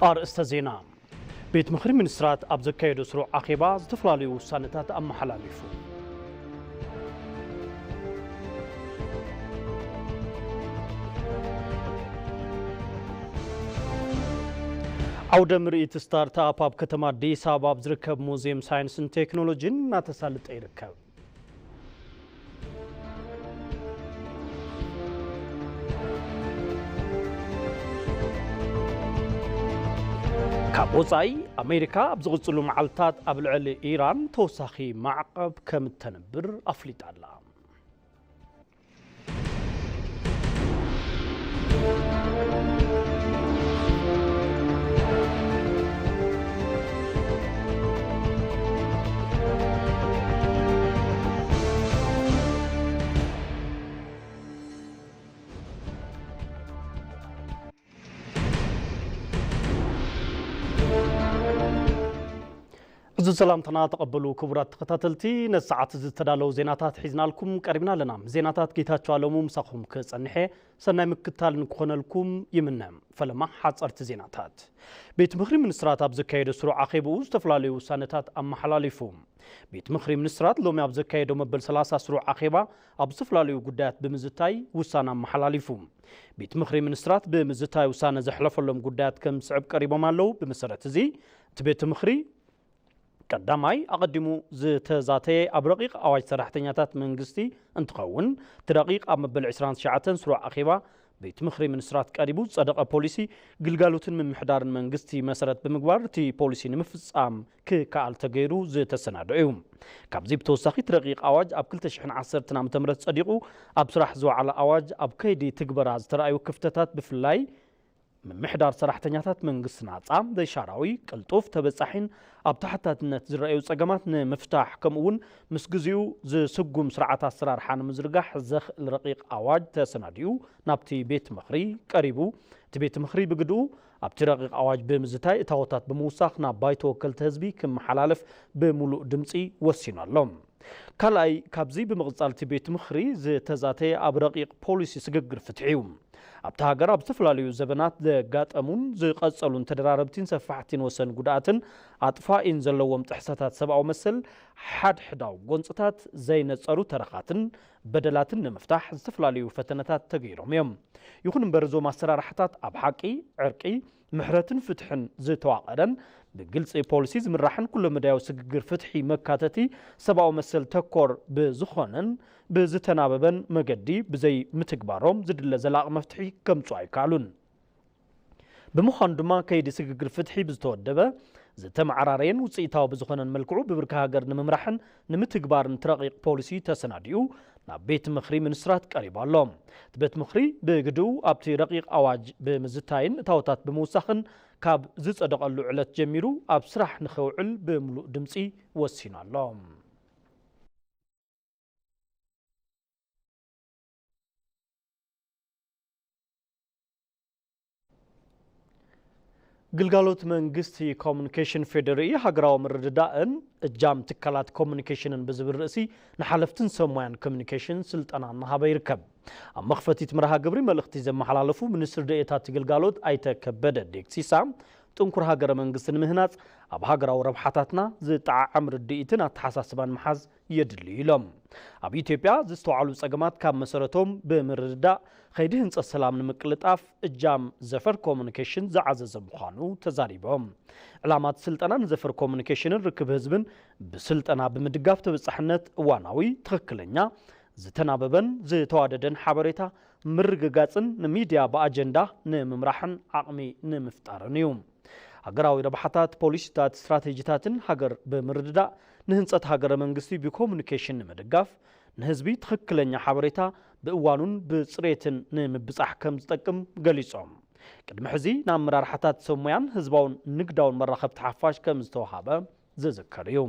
ኣርእስተ ዜና። ቤት ምኽሪ ሚኒስትራት ኣብ ዘካየዶ ስሩዕ ኣኼባ ዝተፈላለዩ ውሳነታት ኣመሓላሊፉ። ዓውደ ምርኢት ስታርትኣፕ ኣብ ከተማ ኣዲስ ኣበባ ኣብ ዝርከብ ሙዚየም ሳይንስን ቴክኖሎጂን እናተሳለጠ ይርከብ። ካብ ወጻኢ፣ ኣሜሪካ ኣብ ዝቕጽሉ መዓልታት ኣብ ልዕሊ ኢራን ተወሳኺ ማዕቐብ ከም እተንብር ኣፍሊጣ ኣላ። ዕዙዝ ሰላምታና ተቐበሉ ክቡራት ተኸታተልቲ፣ ነዚ ሰዓት እዚ ዝተዳለዉ ዜናታት ሒዝናልኩም ቀሪብና ኣለና። ዜናታት ጌታቸው ኣለሙ ምሳኹም ክጸንሕ እየ። ሰናይ ምክትታል ንክኾነልኩም ይምነ። ፈለማ ሓጸርቲ ዜናታት። ቤት ምኽሪ ሚኒስትራት ኣብ ዘካየዶ ስሩዕ ኣኼብኡ ዝተፈላለዩ ውሳነታት ኣመሓላሊፉ። ቤት ምኽሪ ሚኒስትራት ሎሚ ኣብ ዘካየዶ መበል ሰላሳ ስሩዕ ኣኼባ ኣብ ዝተፈላለዩ ጉዳያት ብምዝታይ ውሳነ ኣመሓላሊፉ። ቤት ምኽሪ ሚኒስትራት ብምዝታይ ውሳነ ዘሕለፈሎም ጉዳያት ከም ዝስዕብ ቀሪቦም ኣለዉ። ብመሰረት እዚ እቲ ቤት ምኽሪ ቀዳማይ ኣቐዲሙ ዝተዛተየ ኣብ ረቂቕ ኣዋጅ ሰራሕተኛታት መንግስቲ እንትኸውን፣ እቲ ረቂቕ ኣብ መበል ዕስራን ትሽዓተን ስሩዕ ኣኼባ ቤት ምኽሪ ሚኒስትራት ቀሪቡ ዝጸደቐ ፖሊሲ ግልጋሎትን ምምሕዳርን መንግስቲ መሰረት ብምግባር እቲ ፖሊሲ ንምፍጻም ክከኣል ተገይሩ ዝተሰናዶ እዩ። ካብዚ ብተወሳኺ እቲ ረቂቕ ኣዋጅ ኣብ ክልተ ሽሕን ዓሰርተን ዓመተ ምህረት ጸዲቑ ኣብ ስራሕ ዝወዓለ ኣዋጅ ኣብ ከይዲ ትግበራ ዝተረኣዩ ክፍተታት ብፍላይ ምምሕዳር ሰራሕተኛታት መንግስቲ ናጻ፣ ዘይሻራዊ፣ ቅልጡፍ፣ ተበጻሒን ኣብ ተሓታትነት ዝረኣዩ ጸገማት ንምፍታሕ ከምኡ እውን ምስ ግዜኡ ዝስጉም ስርዓት ኣሰራርሓ ንምዝርጋሕ ዘኽእል ረቂቕ ኣዋጅ ተሰናዲኡ ናብቲ ቤት ምኽሪ ቀሪቡ። እቲ ቤት ምኽሪ ብግድኡ ኣብቲ ረቂቕ ኣዋጅ ብምዝታይ እታዎታት ብምውሳኽ ናብ ባይቶ ወከልቲ ህዝቢ ክመሓላለፍ ብምሉእ ድምጺ ወሲኑ ኣሎ። ካልኣይ፣ ካብዚ ብምቕጻል እቲ ቤት ምኽሪ ዝተዛተየ ኣብ ረቂቕ ፖሊሲ ስግግር ፍትሒ እዩ። ኣብታ ሃገር ኣብ ዝተፈላለዩ ዘበናት ዘጋጠሙን ዝቐጸሉን ተደራረብቲን ሰፋሕቲን ወሰን ጉድኣትን ኣጥፋኢን ዘለዎም ጥሕሰታት ሰብኣዊ መሰል ሓድሕዳዊ ጎንጽታት ዘይነጸሩ ተረኻትን በደላትን ንምፍታሕ ዝተፈላለዩ ፈተነታት ተገይሮም እዮም። ይኹን እምበር እዞም ኣሰራርሓታት ኣብ ሓቂ፣ ዕርቂ፣ ምሕረትን ፍትሕን ዝተዋቐረን ብግልፂ ፖሊሲ ዝምራሕን ኩለ መዳያዊ ስግግር ፍትሒ መካተቲ ሰብኣዊ መሰል ተኮር ብዝኾነን ብዝተናበበን መገዲ ብዘይ ምትግባሮም ዝድለ ዘላቒ መፍትሒ ከምፁ ኣይከኣሉን። ብምዃኑ ድማ ከይዲ ስግግር ፍትሒ ብዝተወደበ ዝተመዓራረየን ውፅኢታዊ ብዝኾነን መልክዑ ብብርኪ ሃገር ንምምራሕን ንምትግባርን እቲ ረቂቕ ፖሊሲ ተሰናዲኡ ናብ ቤት ምኽሪ ሚኒስትራት ቀሪቡ ኣሎ። እቲ ቤት ምኽሪ ብግድኡ ኣብቲ ረቂቕ ኣዋጅ ብምዝታይን እታወታት ብምውሳኽን ካብ ዝጸደቐሉ ዕለት ጀሚሩ ኣብ ስራሕ ንኸውዕል ብምሉእ ድምጺ ወሲኑ ኣሎ። ግልጋሎት መንግስቲ ኮሙኒኬሽን ፌዴሪኢ ሃገራዊ ምርድዳእን እጃም ትካላት ኮሙኒኬሽንን ብዝብል ርእሲ ንሓለፍትን ሰብ ሞያን ኮሙኒኬሽን ስልጠና እናሃበ ይርከብ። ኣብ መኽፈቲት መርሃ ግብሪ መልእኽቲ ዘመሓላለፉ ሚኒስትር ደኤታ እቲ ግልጋሎት ኣይተ ከበደ ዴክሲሳ፣ ጥንኩር ሃገረ መንግስቲ ንምህናጽ ኣብ ሃገራዊ ረብሓታትና ዝጠዓዓም ርድኢትን ኣተሓሳስባን ምሓዝ የድሊ ኢሎም። ኣብ ኢትዮጵያ ዝስተውዓሉ ጸገማት ካብ መሰረቶም ብምርድዳእ ኸይዲ ህንጸት ሰላም ንምቅልጣፍ እጃም ዘፈር ኮሙኒኬሽን ዝዓዘዘ ምዃኑ ተዛሪቦም። ዕላማ እቲ ስልጠና ንዘፈር ኮሙኒኬሽንን ርክብ ህዝብን ብስልጠና ብምድጋፍ ተበጻሕነት፣ እዋናዊ፣ ትኽክለኛ፣ ዝተናበበን ዝተዋደደን ሓበሬታ ምርግጋጽን ንሚድያ ብኣጀንዳ ንምምራሕን ዓቕሚ ንምፍጣርን እዩ። ሃገራዊ ረብሓታት፣ ፖሊሲታት፣ ስትራቴጂታትን ሃገር ብምርድዳእ ንህንጸት ሃገረ መንግስቲ ብኮሙኒኬሽን ንምድጋፍ፣ ንህዝቢ ትኽክለኛ ሓበሬታ ብእዋኑን ብጽሬትን ንምብጻሕ ከም ዝጠቅም ገሊጾም። ቅድሚ ሕዚ ንኣመራርሓታት ሰብ ሞያን ህዝባውን ንግዳውን መራኸብቲ ሓፋሽ ከም ዝተወሃበ ዝዝከር እዩ።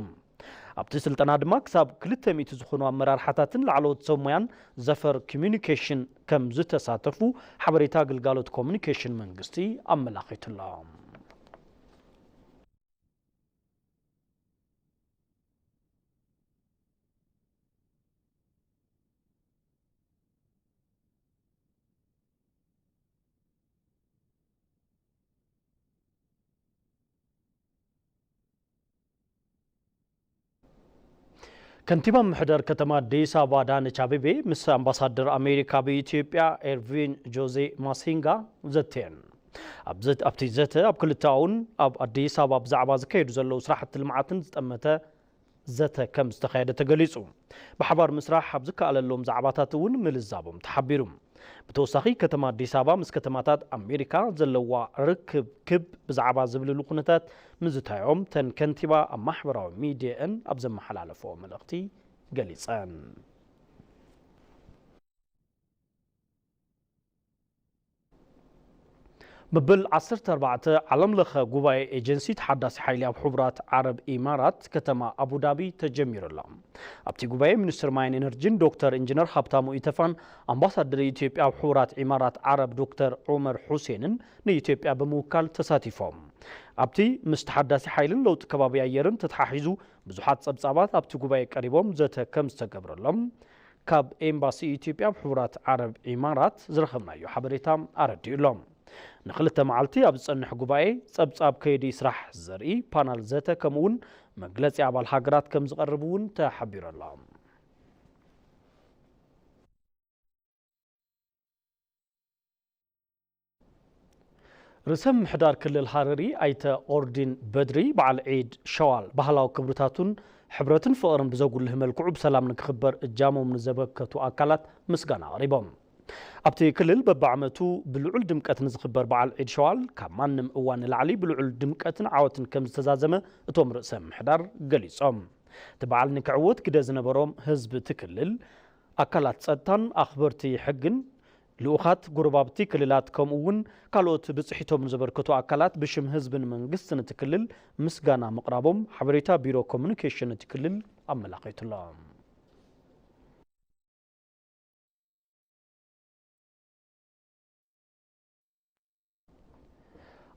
ኣብቲ ስልጠና ድማ ክሳብ ክልተ ሚእቲ ዝኾኑ ኣመራርሓታትን ላዕለዎት ሰብ ሞያን ዘፈር ኮሙኒኬሽን ከም ዝተሳተፉ ሓበሬታ ግልጋሎት ኮሙኒኬሽን መንግስቲ ኣመላኺቱ ኣሎ። ከንቲባ ምምሕዳር ከተማ ኣዲስ ኣበባ ኣዳነች ኣቤቤ ምስ ኣምባሳደር ኣሜሪካ ኣብ ኢትዮጵያ ኤርቪን ጆዜ ማሲንጋ ዘትየን። ኣብ ዘት-፣ ኣብቲ ዘተ ኣብ ክልተኣውን ኣብ ኣዲስ ኣበባ ብዛዕባ ዝካየዱ ዘለዉ ስራሕቲ ልምዓትን ዝጠመተ ዘተ ከም ዝተኻየደ ተገሊጹ። ብሓባር ምስራሕ ኣብ ዝከኣለሎም ዛዕባታት እውን ምልዛቦም ተሓቢሩ። ብተወሳኺ ከተማ ኣዲስ ኣበባ ምስ ከተማታት ኣሜሪካ ዘለዋ ርክብ ክብ ብዛዕባ ዝብልሉ ኩነታት ምዝታዮም ተን ከንቲባ ኣብ ማሕበራዊ ሚድየአን ኣብ ዘመሓላለፈኦ መልእኽቲ ገሊጸን። መበል ዓሰርተ ኣርባዕተ ዓለም ለኸ ጉባኤ ኤጀንሲ ተሓዳሲ ሓይሊ ኣብ ሕቡራት ዓረብ ኢማራት ከተማ ኣቡዳቢ ተጀሚሩ ኣሎ። ኣብቲ ጉባኤ ሚኒስትር ማይን ኤነርጂን ዶክተር ኢንጂነር ሃብታሙ ኢተፋን ኣምባሳደር ኢትዮጵያ ኣብ ሕቡራት ኢማራት ዓረብ ዶክተር ዑመር ሑሴንን ንኢትዮጵያ ብምውካል ተሳቲፎም። ኣብቲ ምስ ተሓዳሲ ሓይልን ለውጢ ከባቢ ኣየርን ተተሓሒዙ ብዙሓት ጸብጻባት ኣብቲ ጉባኤ ቀሪቦም ዘተ ከም ዝተገብረሎም ካብ ኤምባሲ ኢትዮጵያ ኣብ ሕቡራት ዓረብ ኢማራት ዝረኸብናዮ ሓበሬታ ኣረዲኡ ኣሎ። ንክልተ መዓልቲ ኣብ ዝጸንሕ ጉባኤ ጸብጻብ ከይዲ ስራሕ ዘርኢ ፓናል ዘተ ከምኡውን መግለጺ ኣባል ሃገራት ከም ዝቐርብ እውን ተሓቢሩ ኣሎ። ርእሰ ምምሕዳር ክልል ሃረሪ ኣይተ ኦርዲን በድሪ በዓል ዒድ ሸዋል ባህላዊ ክብርታቱን ሕብረትን ፍቕርን ብዘጉልህ መልክዑ ብሰላም ንክኽበር እጃሞም ንዘበርከቱ ኣካላት ምስጋና ኣቕሪቦም። ኣብቲ ክልል በብዓመቱ ብልዑል ድምቀት ንዝኽበር በዓል ዒድ ሸዋል ካብ ማንም እዋን ንላዕሊ ብልዑል ድምቀትን ዓወትን ከም ዝተዛዘመ እቶም ርእሰ ምምሕዳር ገሊጾም። እቲ በዓል ንክዕወት ግደ ዝነበሮም ህዝቢ እቲ ክልል፣ ኣካላት ጸጥታን ኣኽበርቲ ሕግን፣ ልኡኻት ጎረባብቲ ክልላት ከምኡ እውን ካልኦት ብጽሒቶም ንዘበርከቱ ኣካላት ብሽም ህዝብን መንግስትን እቲ ክልል ምስጋና ምቕራቦም ሓበሬታ ቢሮ ኮሙኒኬሽን እቲ ክልል ኣመላኺቱ ኣሎ።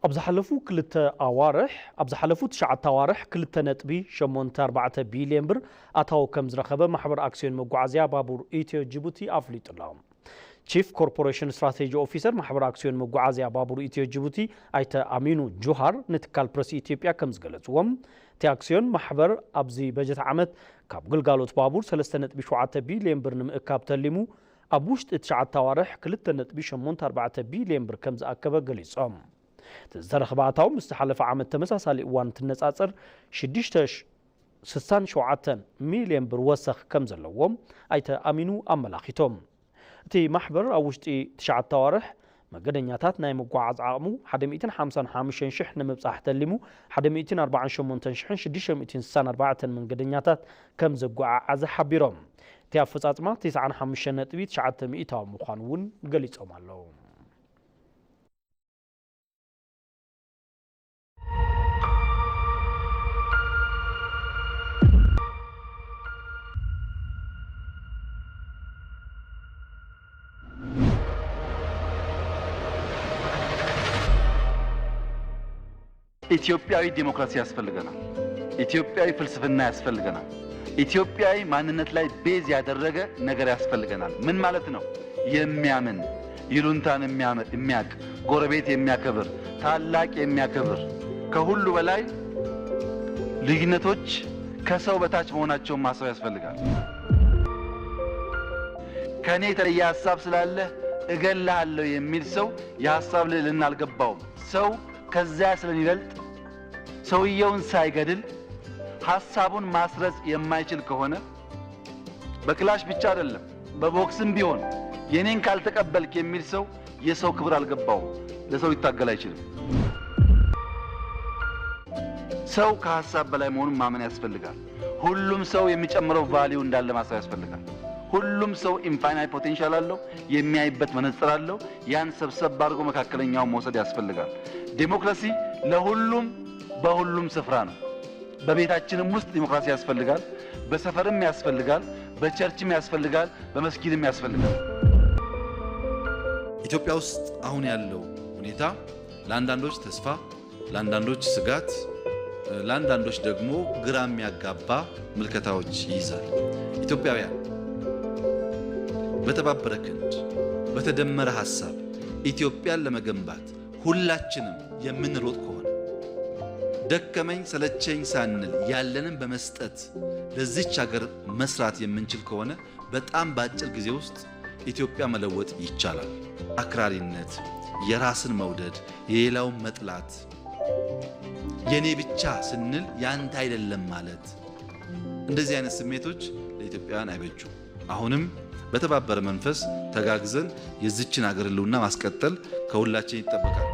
ኣብ ዝሓለፉ ክልተ ኣዋርሕ፣ ኣብ ዝሓለፉ ትሽዓተ ኣዋርሕ ክልተ ነጥቢ ሸሞንተ ኣርባዕተ ቢልዮን ብር ኣታዊ ከም ዝረኸበ ማሕበር ኣክስዮን መጓዓዝያ ባቡር ኢትዮ ጅቡቲ ኣፍሊጡ ኣሎ። ቺፍ ኮርፖሬሽን ስትራቴጂ ኦፊሰር ማሕበር ኣክስዮን መጓዓዝያ ባቡር ኢትዮ ጅቡቲ ኣይተ ኣሚኑ ጁሃር ንትካል ፕረስ ኢትዮጵያ ከም ዝገለጽዎም፣ እቲ ኣክስዮን ማሕበር ኣብዚ በጀት ዓመት ካብ ግልጋሎት ባቡር ሰለስተ ነጥቢ ሸውዓተ ቢልዮን ብር ንምእካብ ተሊሙ ኣብ ውሽጢ ትሽዓተ ኣዋርሕ ክልተ ነጥቢ ሸሞንተ ኣርባዕተ ቢልዮን ብር ከም ዝኣከበ ገሊጾም። እቲ ዝተረኽበ ኣታዊ ምስ ዝሓለፈ ዓመት ተመሳሳሊ እዋን እንትነጻጸር ሽዱሽተ ሽሕ ስሳን ሸውዓተን ሚልዮን ብር ወሰኽ ከም ዘለዎም ኣይተ ኣሚኑ ኣመላኺቶም። እቲ ማሕበር ኣብ ውሽጢ ትሽዓተ ኣዋርሕ መገደኛታት ናይ ምጉዓዝ ዓቕሙ ሓደ ሚእትን ሓምሳን ሓሙሽተን ሽሕ ንምብጻሕ ተሊሙ ሓደ ሚእትን ኣርባዓን ሸሞንተን ሽሕን ሽዱሽተ ሚእትን ስሳን ኣርባዕተን መንገደኛታት ከም ዘጓዓዓዘ ሓቢሮም። እቲ ኣፈጻጽማ ተስዓን ሓሙሽተን ነጥቢ ትሽዓተ ሚእታዊ ምዃኑ እውን ገሊጾም ኣለዉ። ኢትዮጵያዊ ዲሞክራሲ ያስፈልገናል። ኢትዮጵያዊ ፍልስፍና ያስፈልገናል። ኢትዮጵያዊ ማንነት ላይ ቤዝ ያደረገ ነገር ያስፈልገናል። ምን ማለት ነው? የሚያምን፣ ይሉንታን የሚያመ-፣ የሚያቅ፣ ጎረቤት የሚያከብር፣ ታላቅ የሚያከብር፣ ከሁሉ በላይ ልዩነቶች ከሰው በታች መሆናቸውን ማሰብ ያስፈልጋል። ከኔ የተለየ ሐሳብ ስላለህ እገልሃለሁ የሚል ሰው የሐሳብ ልዕልና አልገባውም። ሰው ከዚያ ስለሚበልጥ ሰውየውን ሳይገድል ሐሳቡን ማስረጽ የማይችል ከሆነ በክላሽ ብቻ አይደለም፣ በቦክስም ቢሆን የኔን ካልተቀበልክ የሚል ሰው የሰው ክብር አልገባውም፣ ለሰው ሊታገል አይችልም። ሰው ከሐሳብ በላይ መሆኑን ማመን ያስፈልጋል። ሁሉም ሰው የሚጨምረው ቫልዩ እንዳለ ማሰብ ያስፈልጋል። ሁሉም ሰው ኢንፋይናይት ፖቴንሻል አለው፣ የሚያይበት መነጽር አለው። ያን ሰብሰብ አድርጎ መካከለኛውን መውሰድ ያስፈልጋል። ዴሞክራሲ ለሁሉም በሁሉም ስፍራ ነው። በቤታችንም ውስጥ ዲሞክራሲ ያስፈልጋል፣ በሰፈርም ያስፈልጋል፣ በቸርችም ያስፈልጋል፣ በመስጊድም ያስፈልጋል። ኢትዮጵያ ውስጥ አሁን ያለው ሁኔታ ለአንዳንዶች ተስፋ፣ ለአንዳንዶች ስጋት፣ ለአንዳንዶች ደግሞ ግራ የሚያጋባ ምልከታዎች ይይዛል። ኢትዮጵያውያን በተባበረ ክንድ፣ በተደመረ ሐሳብ ኢትዮጵያን ለመገንባት ሁላችንም የምንሮጥ ከሆነ፣ ደከመኝ ሰለቸኝ ሳንል ያለንን በመስጠት ለዚች ሀገር መስራት የምንችል ከሆነ በጣም በአጭር ጊዜ ውስጥ ኢትዮጵያ መለወጥ ይቻላል። አክራሪነት፣ የራስን መውደድ፣ የሌላውን መጥላት፣ የኔ ብቻ ስንል ያንተ አይደለም ማለት፣ እንደዚህ አይነት ስሜቶች ለኢትዮጵያውያን አይበጁም። አሁንም በተባበረ መንፈስ ተጋግዘን የዚችን ሀገር ህልውና ማስቀጠል ከሁላችን ይጠበቃል።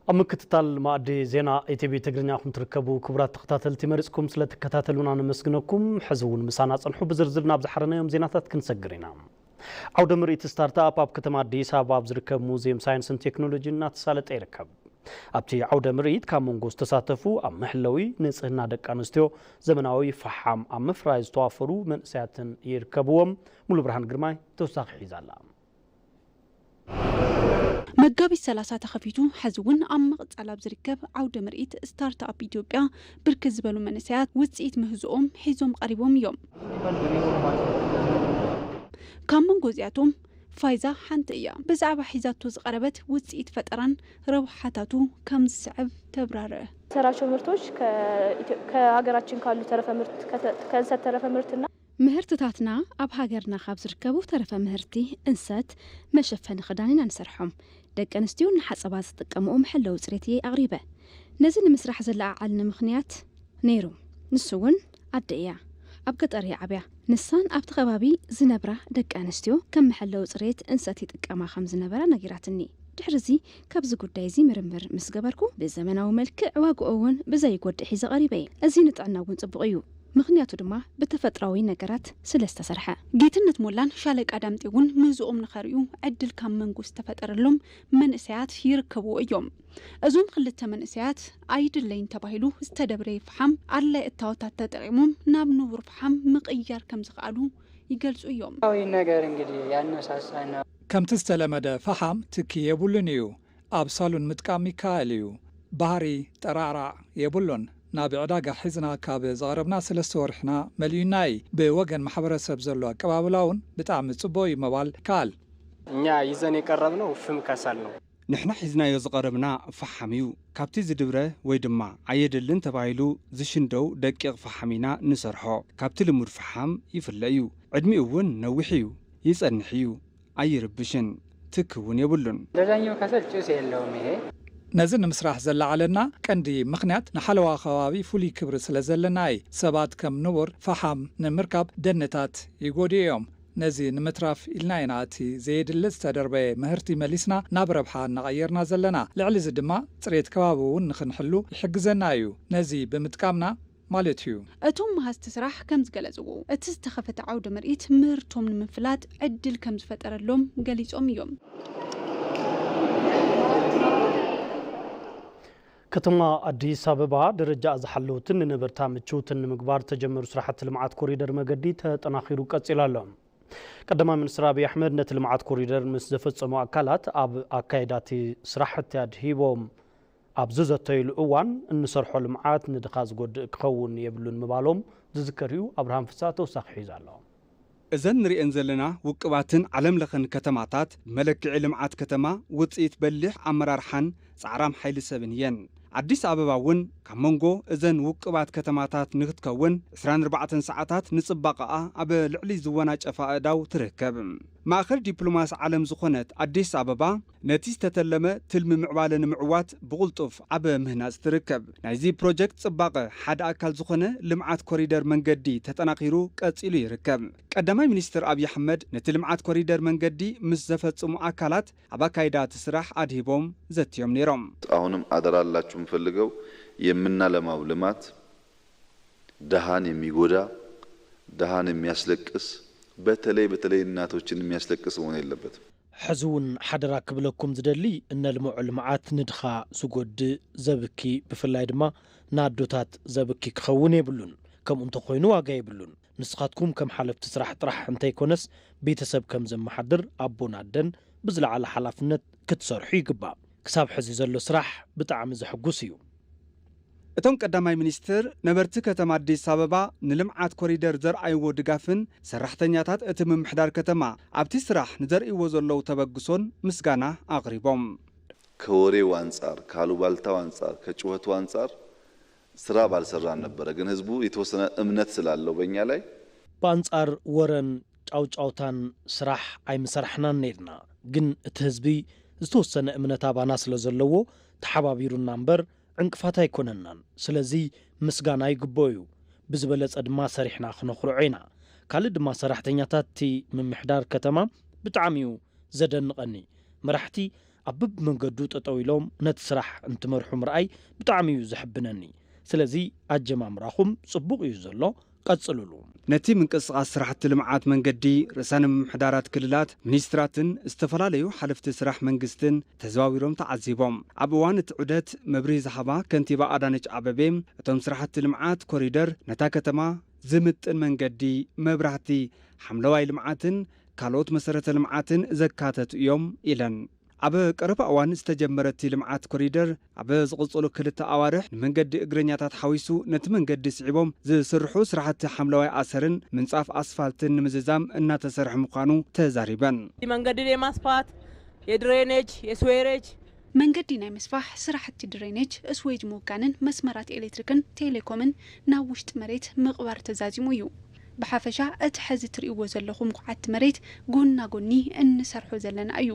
ኣብ ምክትታል ማእዲ ዜና ኢቲቪ ትግርኛ ኹም ትርከቡ ክቡራት ተኸታተልቲ፣ መሪጽኩም ስለ ትከታተሉና ነመስግነኩም። ሕዚ እውን ምሳና ጸንሑ። ብዝርዝር ናብ ዝሓረናዮም ዜናታት ክንሰግር ኢና። ዓውደ ምርኢት ስታርትኣፕ ኣብ ከተማ ኣዲስ ኣበባ ኣብ ዝርከብ ሙዚየም ሳይንስን ቴክኖሎጂን እናተሳለጠ ይርከብ። ኣብቲ ዓውደ ምርኢት ካብ መንጎ ዝተሳተፉ ኣብ መሕለዊ ንጽህና ደቂ ኣንስትዮ ዘመናዊ ፈሓም ኣብ ምፍራይ ዝተዋፈሩ መንእሰያትን ይርከብዎም። ሙሉ ብርሃን ግርማይ ተወሳኺ ሒዛ ኣላ። መጋቢት ሰላሳ ተኸፊቱ ሕዚ እውን ኣብ ምቕጻል ኣብ ዝርከብ ዓውደ ምርኢት ስታርትኣፕ ኢትዮጵያ ብርክት ዝበሉ መንእሰያት ውፅኢት ምህዝኦም ሒዞም ቀሪቦም እዮም። ካብ መንጎ እዚኣቶም ፋይዛ ሓንቲ እያ። ብዛዕባ ሒዛቶ ዝቐረበት ውፅኢት ፈጠራን ረብሓታቱ ከም ዝስዕብ ተብራርእ። ሰራቸው ምርቶች ከሀገራችን ካሉ ተረፈ ምርት ከእንሰት ተረፈ ምርትና ምህርትታትና ኣብ ሃገርና ካብ ዝርከቡ ተረፈ ምህርቲ እንሰት መሸፈኒ ክዳን ኢና ንሰርሖም። ደቂ ኣንስትዮ ንሓፀባ ዝጥቀምኦ መሐለዊ ፅሬት እየ ኣቕሪበ። ነዚ ንምስራሕ ዘለዓዓልኒ ምኽንያት ነይሩ። ንሱ እውን ኣደ እያ። ኣብ ገጠር እያ ዓብያ። ንሳን ኣብቲ ከባቢ ዝነብራ ደቂ ኣንስትዮ ከም መሐለዊ ፅሬት እንሰት ይጥቀማ ከም ዝነበራ ነጊራትኒ። ድሕሪ እዚ ካብዚ ጉዳይ እዚ ምርምር ምስ ገበርኩ ብዘመናዊ መልክዕ ዋግኡ እውን ብዘይጎድእ ሒዘ ቀሪበ እየ። እዚ ንጥዕና እውን ፅቡቕ እዩ። ምኽንያቱ ድማ ብተፈጥራዊ ነገራት ስለ ዝተሰርሐ። ጌትነት ሞላን ሻለቃ ዳምጤ እውን ምህዝኦም ንኸርእዩ ዕድል ካብ መንጎ ዝተፈጠረሎም መንእሰያት ይርከብዎ እዮም። እዞም ክልተ መንእሰያት ኣይድለይን ተባሂሉ ዝተደብረየ ፈሓም ኣድላይ እታወታት ተጠቒሞም ናብ ንቡር ፈሓም ምቕያር ከም ዝኸኣሉ ይገልጹ እዮም። ነገር እንግዲህ ያነሳሳና ከምቲ ዝተለመደ ፈሓም ትኪ የብሉን እዩ። ኣብ ሳሉን ምጥቃም ይከኣል እዩ። ባህሪ ጠራዕራዕ የብሉን። ናብ ዕዳጋ ሒዝና ካብ ዘቕረብና ሰለስተ ወርሕና መሊኡና እዩ። ብወገን ማሕበረሰብ ዘሎ ኣቀባብላ እውን ብጣዕሚ ጽቡቕ እዩ ምባል ይከኣል። እኛ ይዘን የቀረብነው ፍም ከሰል ነው። ንሕና ሒዝናዮ ዝቐረብና ፈሓም እዩ። ካብቲ ዝድብረ ወይ ድማ ኣየድልን ተባሂሉ ዝሽንደው ደቂቕ ፈሓም ኢና ንሰርሖ። ካብቲ ልሙድ ፈሓም ይፍለ እዩ። ዕድሚኡ እውን ነዊሕ እዩ። ይጸንሕ እዩ። ኣይርብሽን። ትኪ እውን የብሉን። በዛኛው ከሰል ጭስ የለውም ይሄ። ነዚ ንምስራሕ ዘለዓለና ቀንዲ ምኽንያት ንሓለዋ ከባቢ ፍሉይ ክብሪ ስለ ዘለና እዩ። ሰባት ከም ንቡር ፈሓም ንምርካብ ደንታት ይጎድኡ እዮም። ነዚ ንምትራፍ ኢልና ኢና እቲ ዘየድሊ ዝተደርበየ ምህርቲ መሊስና ናብ ረብሓ እናቐየርና ዘለና። ልዕሊ እዚ ድማ ፅሬት ከባቢ እውን ንኽንሕሉ ይሕግዘና እዩ። ነዚ ብምጥቃምና ማለት እዩ። እቶም መሃዝቲ ስራሕ ከም ዝገለፅዎ፣ እቲ ዝተኸፈተ ዓውደ ምርኢት ምህርቶም ንምፍላጥ ዕድል ከም ዝፈጠረሎም ገሊፆም እዮም። ከተማ ኣዲስ ኣበባ ደረጃኣ ዝሓለወትን ንነበርታ ምችውትን ንምግባር ተጀመሩ ስራሕቲ ልምዓት ኮሪደር መገዲ ተጠናኺሩ ቀፂሉ ኣሎ። ቀዳማይ ሚኒስትር ኣብይ ኣሕመድ ነቲ ልምዓት ኮሪደር ምስ ዘፈፀሙ ኣካላት ኣብ ኣካይዳ እቲ ስራሕቲ ኣድሂቦም ኣብ ዝዘተይሉ እዋን፣ እንሰርሖ ልምዓት ንድኻ ዝጎድእ ክኸውን የብሉን ምባሎም ዝዝከር እዩ። ኣብርሃም ፍስሃ ተወሳኺ ሒዙ ኣሎ። እዘን ንሪኤን ዘለና ውቅባትን ዓለም ለኸን ከተማታት ብመለክዒ ልምዓት ከተማ ውፅኢት በሊሕ ኣመራርሓን ፃዕራም ሓይሊ ሰብን እየን። ኣዲስ ኣበባ እውን ካብ መንጎ እዘን ውቅባት ከተማታት ንክትከውን ዕስራን ኣርባዕተን ሰዓታት ንፅባቐኣ ኣብ ልዕሊ ዝወናጨፋ ኣእዳው ትርከብ። ማእኸል ዲፕሎማሲ ዓለም ዝኾነት ኣዲስ ኣበባ ነቲ ዝተተለመ ትልሚ ምዕባለ ንምዕዋት ብቕልጡፍ ኣብ ምህናፅ ትርከብ። ናይዚ ፕሮጀክት ፅባቐ ሓደ ኣካል ዝኾነ ልምዓት ኮሪደር መንገዲ ተጠናኺሩ ቀፂሉ ይርከብ። ቀዳማይ ሚኒስትር ኣብይ ኣሕመድ ነቲ ልምዓት ኮሪደር መንገዲ ምስ ዘፈፅሙ ኣካላት ኣብ ኣካይዳ እቲ ስራሕ ኣድሂቦም ዘትዮም ነይሮም። አሁንም አደራ ላችሁ የምፈልገው የምናለማው ልማት ደሃን የሚጎዳ፣ ደሃን የሚያስለቅስ፣ በተለይ በተለይ እናቶችን የሚያስለቅስ መሆን የለበትም። ሕዚ እውን ሓደራ ክብለኩም ዝደሊ እነልምዖ ልምዓት ንድኻ ዝጎድእ፣ ዘብኪ፣ ብፍላይ ድማ ንኣዶታት ዘብኪ ክኸውን የብሉን። ከምኡ እንተኾይኑ ዋጋ የብሉን። ንስኻትኩም ከም ሓለፍቲ ስራሕ ጥራሕ እንተይኮነስ ቤተሰብ ከም ዘመሓድር ኣቦን ኣደን ብዝለዓለ ሓላፍነት ክትሰርሑ ይግባእ። ክሳብ ሕዚ ዘሎ ስራሕ ብጣዕሚ ዘሕጉስ እዩ። እቶም ቀዳማይ ሚኒስትር ነበርቲ ከተማ ኣዲስ ኣበባ ንልምዓት ኮሪደር ዘርኣይዎ ድጋፍን ሰራሕተኛታት እቲ ምምሕዳር ከተማ ኣብቲ ስራሕ ንዘርእይዎ ዘለዉ ተበግሶን ምስጋና ኣቕሪቦም። ከወሬው አንጻር፣ ካሉባልታው አንጻር፣ ከጩኸቱ አንጻር ስራ ባልሰራን ነበረ። ግን ህዝቡ የተወሰነ እምነት ስላለው በእኛ ላይ ብኣንጻር ወረን ጫውጫውታን ስራሕ ኣይምሰራሕናን ነይርና። ግን እቲ ህዝቢ ዝተወሰነ እምነት ኣባና ስለ ዘለዎ ተሓባቢሩና እምበር ዕንቅፋት ኣይኮነናን። ስለዚ ምስጋና ይግብኦ እዩ። ብዝበለጸ ድማ ሰሪሕና ክነኹርዖ ኢና። ካልእ ድማ ሰራሕተኛታት እቲ ምምሕዳር ከተማ ብጣዕሚ እዩ ዘደንቐኒ። መራሕቲ ኣብ በብመንገዱ ጠጠው ኢሎም ነቲ ስራሕ እንትመርሑ ምርኣይ ብጣዕሚ እዩ ዘሕብነኒ። ስለዚ ኣጀማምራኹም ጽቡቕ እዩ ዘሎ፣ ቀጽልሉ። ነቲ ምንቅስቓስ ስራሕቲ ልምዓት መንገዲ ርእሳነ ምምሕዳራት ክልላት፣ ሚኒስትራትን ዝተፈላለዩ ሓለፍቲ ስራሕ መንግስትን ተዘዋዊሮም ተዓዚቦም። ኣብ እዋን እቲ ዑደት መብርሂ ዝሃባ ከንቲባ ኣዳነች ኣበቤ፣ እቶም ስራሕቲ ልምዓት ኮሪደር ነታ ከተማ ዝምጥን መንገዲ፣ መብራህቲ፣ ሓምለዋይ ልምዓትን ካልኦት መሰረተ ልምዓትን ዘካተቱ እዮም ኢለን። ኣብ ቀረባ እዋን ዝተጀመረ እቲ ልምዓት ኮሪደር ኣብ ዝቕጽሉ ክልተ ኣዋርሕ ንመንገዲ እግረኛታት ሓዊሱ ነቲ መንገዲ ስዒቦም ዝስርሑ ስራሕቲ ሓምለዋይ ኣሰርን ምንጻፍ ኣስፋልትን ንምዝዛም እናተሰርሐ ምዃኑ ተዛሪበን። መንገዲ የማስፋት፣ የድሬኔጅ፣ የስዌሬጅ መንገዲ ናይ ምስፋሕ ስራሕቲ ድሬኔጅ፣ እስወይጅ ምውጋንን መስመራት ኤሌክትሪክን ቴሌኮምን ናብ ውሽጢ መሬት ምቕባር ተዛዚሙ እዩ። ብሓፈሻ እቲ ሕዚ ትርእይዎ ዘለኹም ኳዕቲ መሬት ጎና ጎኒ እንሰርሖ ዘለና እዩ።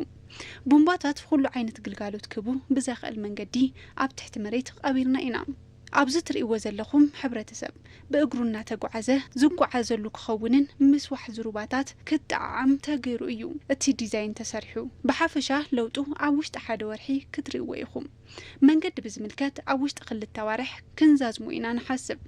ቡምባታት ኩሉ ዓይነት ግልጋሎት ክህቡ ብዘኽእል መንገዲ ኣብ ትሕቲ መሬት ቀቢርና ኢና። ኣብዚ ትርእይዎ ዘለኹም ሕብረተሰብ ብእግሩ እናተጓዓዘ ዝጓዓዘሉ ክኸውንን ምስዋሕ ዝሩባታት ክጠዓዓም ተገይሩ እዩ እቲ ዲዛይን ተሰሪሑ። ብሓፈሻ ለውጡ ኣብ ውሽጢ ሓደ ወርሒ ክትርእይዎ ኢኹም። መንገዲ ብዝምልከት ኣብ ውሽጢ ክልተ ኣዋርሕ ክንዛዝሞ ኢና ንሓስብ።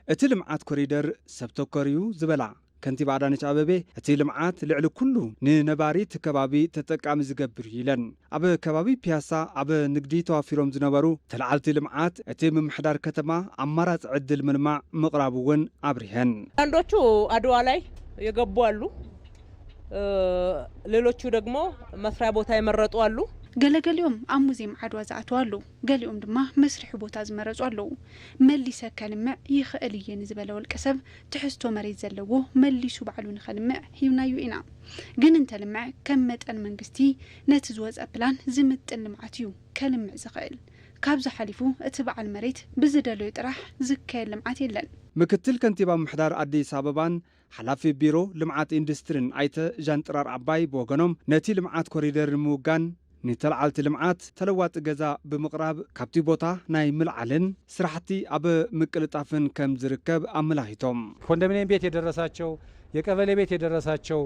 እቲ ልምዓት ኮሪደር ሰብ ተኮር እዩ ዝበላ ከንቲባ ኣዳነች ኣበቤ፣ እቲ ልምዓት ልዕሊ ኩሉ ንነባሪ እቲ ከባቢ ተጠቃሚ ዝገብር እዩ ኢለን። ኣብ ከባቢ ፒያሳ ኣብ ንግዲ ተዋፊሮም ዝነበሩ ተለዓልቲ ልምዓት እቲ ምምሕዳር ከተማ ኣማራፂ ዕድል ምልማዕ ምቕራቡ እውን ኣብሪሀን። አንዳንዶቹ አድዋ ላይ የገቡ አሉ። ሌሎቹ ደግሞ መስሪያ ቦታ የመረጡ አሉ። ገለገሊኦም ኣብ ሙዚየም ዓድዋ ዝኣተዉ ኣለዉ። ገሊኦም ድማ መስርሒ ቦታ ዝመረጹ ኣለዉ። መሊሰ ከልምዕ ይኽእል እየ ንዝበለ ውልቀ ሰብ ትሕዝቶ መሬት ዘለዎ መሊሱ ባዕሉ ንኸልምዕ ሂብናዮ ኢና። ግን እንተልምዕ ከም መጠን መንግስቲ ነቲ ዝወፀ ፕላን ዝምጥን ልምዓት እዩ ከልምዕ ዝኽእል። ካብዚ ሓሊፉ እቲ በዓል መሬት ብዝደለዮ ጥራሕ ዝካየድ ልምዓት የለን። ምክትል ከንቲባ ምምሕዳር ኣዲስ ኣበባን ሓላፊ ቢሮ ልምዓት ኢንዱስትሪን ኣይተ ዣንጥራር ዓባይ ብወገኖም፣ ነቲ ልምዓት ኮሪደር ንምውጋን ንተለዓልቲ ልምዓት ተለዋጢ ገዛ ብምቕራብ ካብቲ ቦታ ናይ ምልዓልን ስራሕቲ ኣብ ምቅልጣፍን ከም ዝርከብ ኣመላኺቶም። ኮንዶሚኒየም ቤት የደረሳቸው፣ የቀበሌ ቤት የደረሳቸው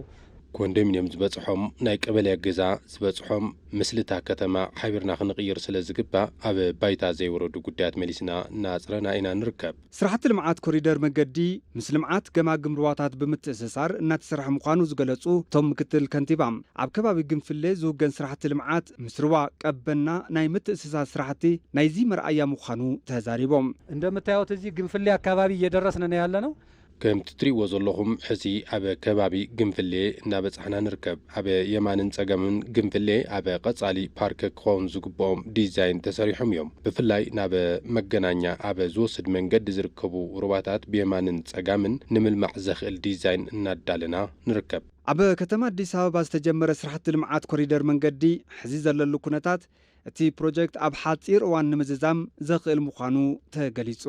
ኮንዶሚኒየም ዝበፅሖም፣ ናይ ቀበሌ ገዛ ዝበፅሖም ምስልታ ከተማ ሓቢርና ክንቕይር ስለ ዝግባእ ኣብ ባይታ ዘይወረዱ ጉዳያት መሊስና እናፅረና ኢና ንርከብ። ስራሕቲ ልምዓት ኮሪደር መንገዲ ምስ ልምዓት ገማግም ሩባታት ብምትእስሳር እናተሰርሐ ምዃኑ ዝገለፁ እቶም ምክትል ከንቲባ፣ ኣብ ከባቢ ግንፍሌ ዝውገን ስራሕቲ ልምዓት ምስ ሩባ ቀበና ናይ ምትእስሳር ስራሕቲ ናይዚ መርኣያ ምዃኑ ተዛሪቦም። እንደምታዩት እዚህ ግንፍሌ አካባቢ እየደረስን ነው ያለነው። ከምቲ ትሪእዎ ዘለኹም ሕዚ ኣብ ከባቢ ግንፍሌ እናበጻሕና ንርከብ። ኣብ የማንን ጸጋምን ግንፍሌ ኣብ ቀጻሊ ፓርክ ክኸውን ዝግብኦም ዲዛይን ተሰሪሖም እዮም። ብፍላይ ናብ መገናኛ ኣብ ዝወስድ መንገዲ ዝርከቡ ሩባታት ብየማንን ጸጋምን ንምልማዕ ዘኽእል ዲዛይን እናዳለና ንርከብ። ኣብ ከተማ ኣዲስ ኣበባ ዝተጀመረ ስራሕቲ ልምዓት ኮሪደር መንገዲ ሕዚ ዘለሉ ኩነታት እቲ ፕሮጀክት ኣብ ሓፂር እዋን ንምዝዛም ዘኽእል ምዃኑ ተገሊፁ።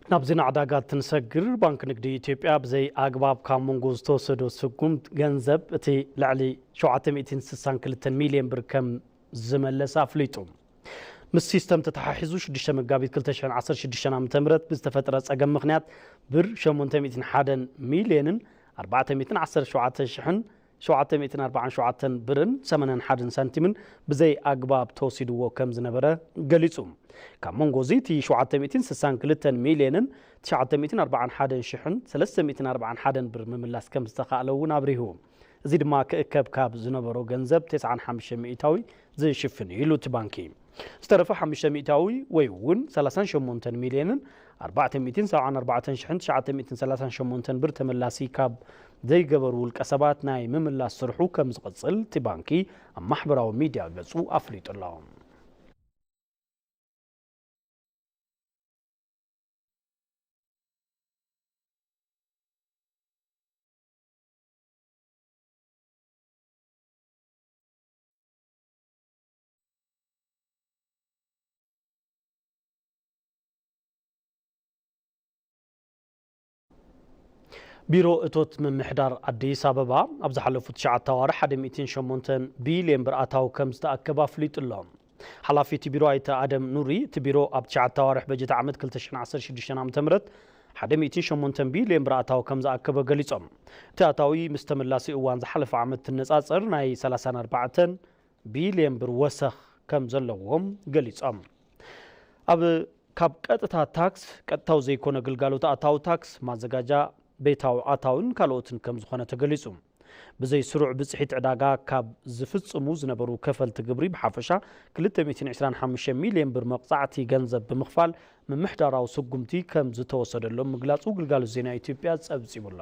ናብ ዜና ዕዳጋ እንትንሰግር፣ ባንክ ንግዲ ኢትዮጵያ ብዘይ ኣግባብ ካብ መንጎ ዝተወሰዶ ስጉምቲ ገንዘብ እቲ ልዕሊ ሸውዓተ ሚእትን ስሳን ክልተን ሚልዮን ብር ከም ዝመለሰ ኣፍሊጡ። ምስ ሲስተም ተተሓሒዙ ሽዱሽተ መጋቢት ክልተ ሽሕን ዓሰርተ ሽዱሽተን ዓመተ ምህረት ብዝተፈጥረ ጸገም ምኽንያት ብር ሸሞንተ ሚእትን ሓደን ሚልዮንን ኣርባዕተ ሚእትን ዓሰርተ ሸውዓተ ሽሕን ሸውዓተ ሚእትን ኣርባዓን ሸውዓተን ብርን ሰማንያን ሓደን ሳንቲምን ብዘይ ኣግባብ ተወሲድዎ ከም ዝነበረ ገሊጹ። ካብ መንጎ እዚ እቲ ሸውዓተ ሚእትን ስሳን ክልተን ሚልዮንን ትሽዓተ ሚእትን ኣርባዓን ሓደን ሽሕን ሰለስተ ሚእትን ኣርባዓን ሓደን ብር ምምላስ ከም ዝተኻእለ እውን ኣብሪሁ። እዚ ድማ ክእከብ ካብ ዝነበሮ ገንዘብ ተስዓን ሓሙሽተ ሚእታዊ ዝሽፍን እዩ ኢሉ እቲ ባንኪ። ዝተረፈ ሓሙሽተ ሚእታዊ ወይ እውን ሰላሳን ሸሞንተን ሚልዮንን ኣርባዕተ ሚእትን ሰብዓን ኣርባዕተን ሽሕን ትሽዓተ ሚእትን ሰላሳን ሸሞንተን ብር ተመላሲ ካብ ዘይገበሩ ውልቀ ሰባት ናይ ምምላስ ስርሑ ከም ዝቕጽል እቲ ባንኪ ኣብ ማሕበራዊ ሚድያ ገጹ ኣፍሊጡ ኣሎ። ቢሮ እቶት ምምሕዳር ኣዲስ ኣበባ ኣብ ዝሓለፉ ትሽዓተ ኣዋርሕ ሓደ ሚእትን ሸሞንተን ቢልዮን ብር ኣታዊ ከም ዝተኣከበ ኣፍሊጡ ኣሎ። ሓላፊ እቲ ቢሮ ኣይተ ኣደም ኑሪ፣ እቲ ቢሮ ኣብ ትሽዓተ ኣዋርሕ በጀት ዓመት ክልተ ሽሕን ዓሰርተ ሽዱሽተን ዓመተ ምህረት ሓደ ሚእትን ሸሞንተን ቢልዮን ብር ኣታዊ ከም ዝኣከበ ገሊጾም። እቲ ኣታዊ ምስ ተመላሲ እዋን ዝሓለፈ ዓመት ትነጻጸር ናይ ሰላሳን ኣርባዕተን ቢልዮን ብር ወሰኽ ከም ዘለዎም ገሊጾም። ኣብ ካብ ቀጥታ ታክስ፣ ቀጥታዊ ዘይኮነ ግልጋሎት ኣታዊ ታክስ፣ ማዘጋጃ ቤታዊ ኣታውን ካልኦትን ከም ዝኾነ ተገሊጹ። ብዘይ ስሩዕ ብጽሒት ዕዳጋ ካብ ዝፍጽሙ ዝነበሩ ከፈልቲ ግብሪ ብሓፈሻ ክልተ ሚእትን ዕስራን ሓሙሽተ ሚልዮን ብር መቕጻዕቲ ገንዘብ ብምኽፋል ምምሕዳራዊ ስጉምቲ ከም ዝተወሰደሎም ምግላጹ ግልጋሎት ዜና ኢትዮጵያ ጸብጺቡ ኣሎ።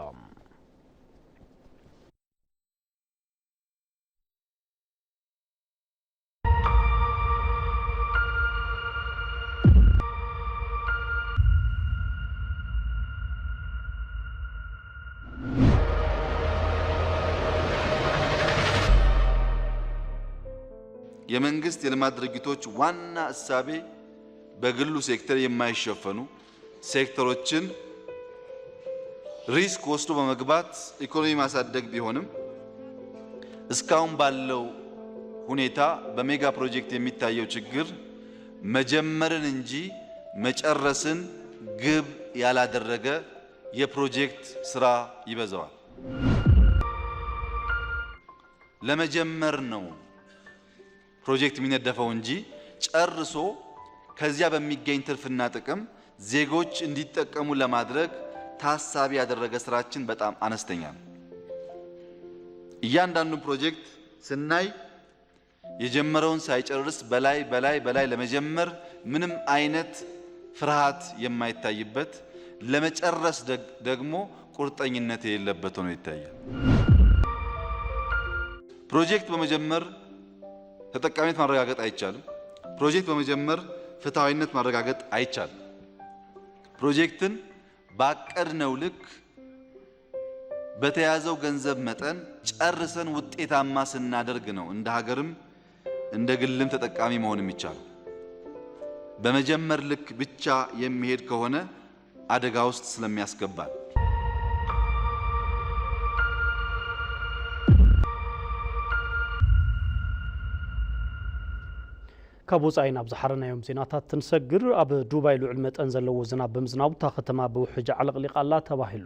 የመንግስት የልማት ድርጅቶች ዋና እሳቤ በግሉ ሴክተር የማይሸፈኑ ሴክተሮችን ሪስክ ወስዶ በመግባት ኢኮኖሚ ማሳደግ ቢሆንም፣ እስካሁን ባለው ሁኔታ በሜጋ ፕሮጀክት የሚታየው ችግር መጀመርን እንጂ መጨረስን ግብ ያላደረገ የፕሮጀክት ስራ ይበዛዋል። ለመጀመር ነው ፕሮጀክት የሚነደፈው እንጂ ጨርሶ ከዚያ በሚገኝ ትርፍና ጥቅም ዜጎች እንዲጠቀሙ ለማድረግ ታሳቢ ያደረገ ስራችን በጣም አነስተኛ ነው። እያንዳንዱን ፕሮጀክት ስናይ የጀመረውን ሳይጨርስ በላይ፣ በላይ፣ በላይ ለመጀመር ምንም አይነት ፍርሃት የማይታይበት፣ ለመጨረስ ደግ-፣ ደግሞ ቁርጠኝነት የሌለበት ሆኖ ይታያል። ፕሮጀክት በመጀመር ተጠቃሚነት ማረጋገጥ አይቻልም። ፕሮጀክት በመጀመር ፍትሐዊነት ማረጋገጥ አይቻልም። ፕሮጀክትን ባቀድነው ልክ በተያዘው ገንዘብ መጠን ጨርሰን ውጤታማ ስናደርግ ነው እንደ ሀገርም እንደ ግልም ተጠቃሚ መሆን የሚቻለው። በመጀመር ልክ ብቻ የሚሄድ ከሆነ አደጋ ውስጥ ስለሚያስገባን። ካብ ወጻኢ ናብ ዝሓረናዮም ዜናታት ትንሰግር። ኣብ ዱባይ ልዑል መጠን ዘለዎ ዝናብ ብምዝናቡ እታ ከተማ ብውሕጅ ዓለቕሊቓ ኣላ ተባሂሉ።